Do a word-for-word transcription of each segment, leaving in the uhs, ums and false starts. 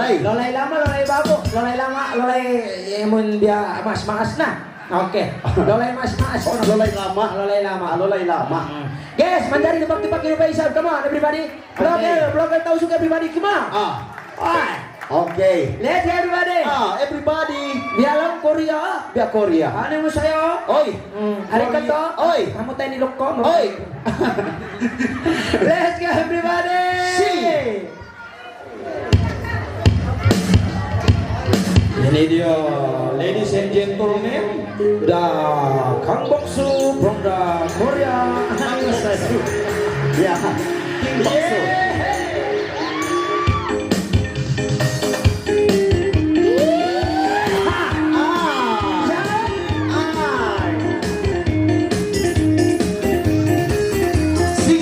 Lolay. Lolay lama, lolay ba'gu, lolay lama, lolay, eh, amun biya' maas-maas na. Okay. Lolay maas-maas. Oh, lolay lama. Lolay lama. Ah, lolay lama. Hmm. Guys, manjari tupak-tupak in pa isab. Come on, everybody. Okay. Vlogger, vlogger Tausug, everybody, come on. Ah. Alright. Okay. Let's go, everybody. Ah, everybody. Biya' laung Korea. Biya' Korea. Ano mo sa'yo? Oy. Hmm. Arigato. Oy. Kamu tayo ni Loko. Oy. Let's go, everybody. Si. Ini dia, ladies and gentlemen, the Kang Boksu from the Korea. Ya, King Boksu. Yeah. Ah. Ah. Si.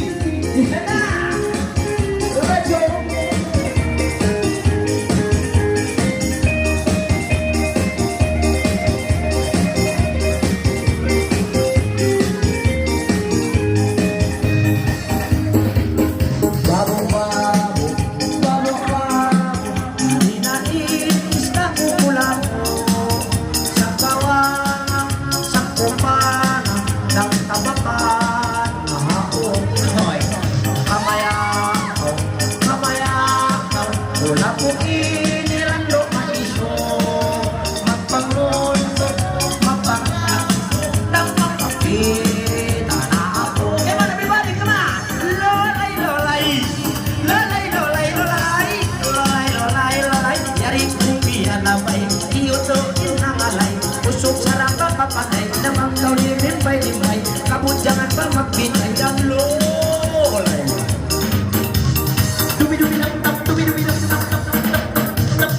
Babo, babo, babo, babo. Ini na in isda ku pula. Sa kawang, sa kumpana, dang tabakan, mahapon. Hoy, kamaya, kamaya, wala' ku ini rando maiso. Magpangun, magpang-, dang magpakita na aku. Come on, everybody, come on. Lolay, lolay. Lolay, lolay, lolay. Lolay, lolay, lolay. Yari ku biya' na bay. Iyutu in nangalay. Usug sarang ba papatay. Namang kaw limim bay, limay. Kabudjangan ba magbitay. Dam lolay. Dubi, dubi, dam, dam, dubi, dubi, dam, dam, dam, dam, dam, dam, dam.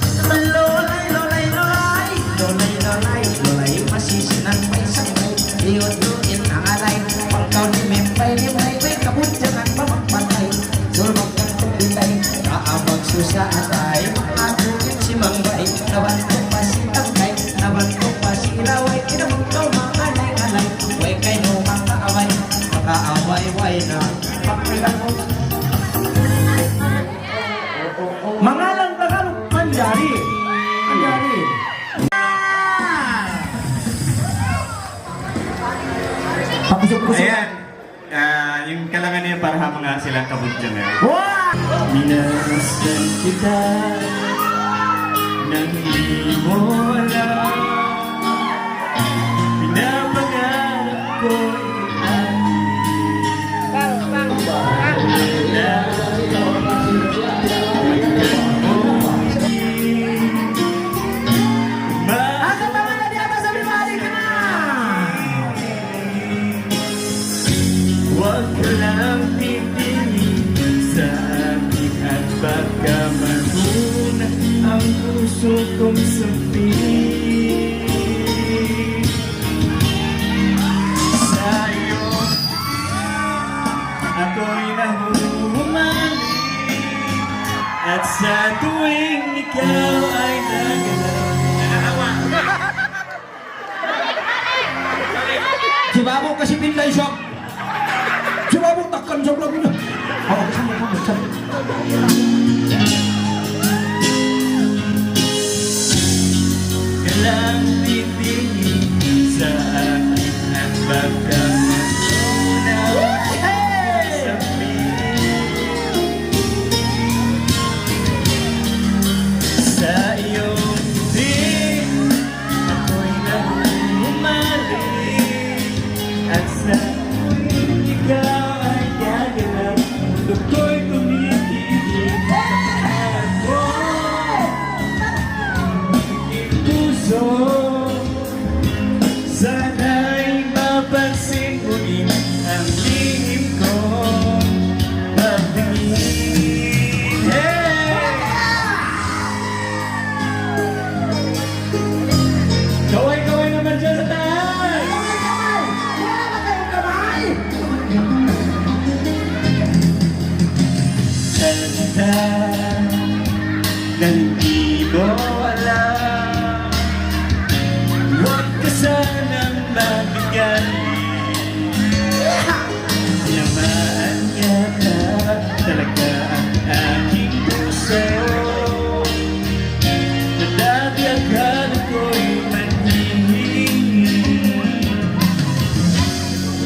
Lolay, lolay, lolay. Lolay, lolay, lolay. Masisinan bay, sangbay. Iyutu in nangalay. Pangkaw ni mimpay ni may, may kabudjangan pa magpatay. Sulbak ang pagpitay, kaabag susa atay. Mga tugit si mangbay, nabantuk pa si tangkay, nabantuk pa si laway, kinabangkaw mangalay-alay. Way kayo makaaway, makaaway-way na. Mangalang Tagalog, manjari. Manjari. Pakusog-kusog. Ayan. Ah, in kalangan niya para ha manga sila kabudjangan. Wow! Minahal kita ng di mo alam. Pinapangarap ko'y Ang katawan na di atas, everybody, come on! Huwag ka lang titingin sa akin at baka mahuna ang puso kong sampid. Sa'yo ako'y nahuhumaling at sa tuwing ikaw ay nagalaw. Si Babu kasi pinday siya. Si Babu takkan siya pala guna. Oh, sama, sama, sama. Kalang titingin sa Sa iyong ngiti, ako'y nahuhumaling. At sa tuwing ikaw ay gagalaw, mundo ko'y tumitigil. Sa puso, sana'y mapansin mo din ang lihim kong pagtingin. Hey! Kaway-kaway naman dyan sa taas! Salita ng di mo alam. Huwag ka sanang magagalit. Tinamaan niya na talaga ang aking puso. Na dati akala ko'y manhihingit.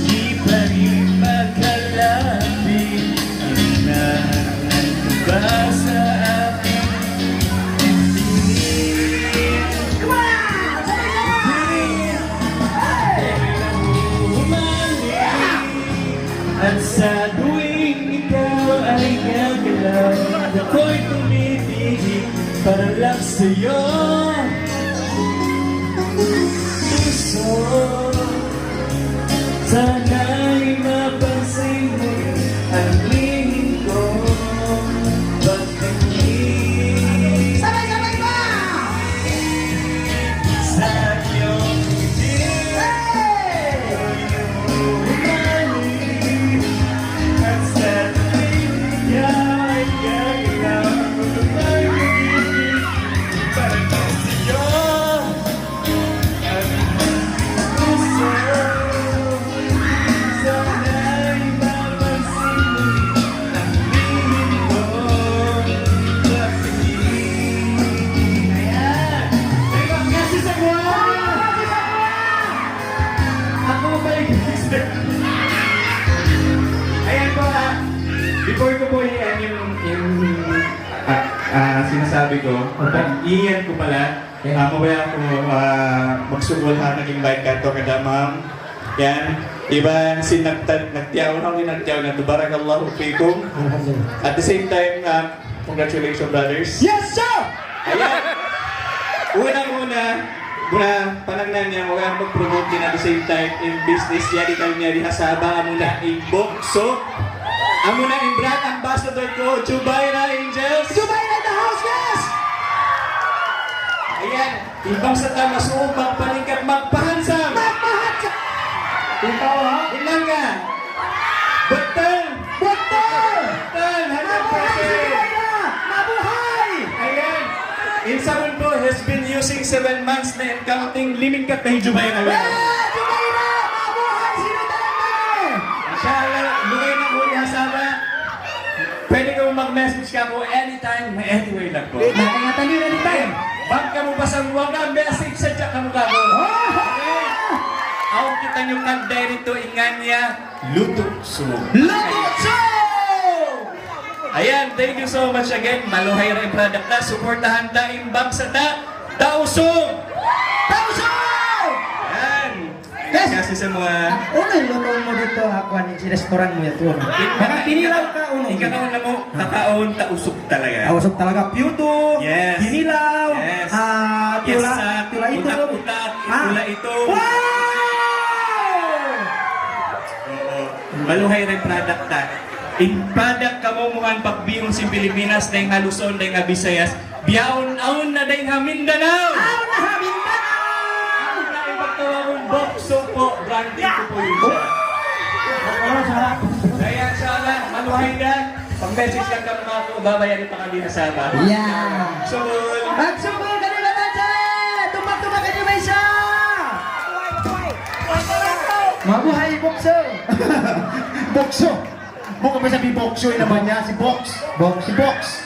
Di pa rin makalapit. Hinahanap ko ba sa aking bibig? At sa tuwing ikaw ay gagalaw, ako'y tumitigil para lang sa'yo. Puso, sana'y mapansin mo ang lihim kong pagtingin. Sabay-sabay pa! Sa iyong ngiti. Hey! At sa tuwing ikaw ay gagalaw, ako'y tumitigil para lang sa'yo. Ayan po, ah. Before ko po i-, ano yung, yung, ah, ah, sinasabi ko, opo, iyan ko pala. Yes. Ako ba ako, ah, magsugul ha, nag-invite ka to, kada ma'am. Yan. Iban sin nagta-, nagtiyaw na, nagtiyaw na to. Barakallahu fikum. Alhamdulillah. At the same time, ah, congratulations, brothers. Yes, sir! Ayan. Unang-una, muna, panagnan niya, huwag mag-promote din at the same time in business. Yari kami niya, di hasaba, amuna in bukso. Amuna in brand ambassador ko, Jubaira Angels. Jubaira in the house, yes! Ayan. Imbang sa ta masuuk, magpaningkat, magpahansam. Magpahansam! Ikaw, ha? Hinang ka. Betul! Betul! Betul! Hundred percent! Mabuhay si Jubaira! Mabuhay! Ayan. In Sabon po has been using seven months na and counting, limingkat na hi Jubaira. Eh, Jubaira! Mabuhay si Jubaira! Inshallah, lugay na po niya sa ba? Pwede kamu mag-message kaku' anytime, anywhere lang po. Naingatan niyo anytime. Bang kamu pasang waga, message sadja kamu kaku'. Oh! Okay. Awn kitaniyu kagday didtu, in ngan niya, Luto Sug. Luto Sug! Ayan, thank you so much again. Maluhay ra in product ta, suportahan ta in bangsa ta, Tausug! Tausug! Ayan. Yes. Kasi sa mga... Unu in luto mu didtu, ha, kuwan, in restaurant mu yadtu? Maka kinilaw ka, unu? In kakaun namu', kakaun Tausug talaga. Tausug talaga. Puto, yes, kinilaw, yes, ah, tula, piyasak, tula itu. Utak-utak, ah, tula itu. Wow! Oo. Maluhay ra in product ta. In product kamu, muna in pagbihun sin Pilipinas, dayn ha Luzon, dayn ha Visayas, bihaun awn na dayn ha Mindanao! Awn na ha Mindanao! Awn na in pagtawagun, Bokso po, branding ku po yun siya. Oo, sarap. Kaya inshallah, maluhay na. Pag-message lang kamu kaku', babayani pa kami ha Sabah. Yeah. Magsugul. Magsugul kami na natin! Tumbak-tumbak kayo, may isa! Mabuhay, Bokso! Bokso! Bukun pa siya si Bokso, in naman niya, si Box. Box. Si Box.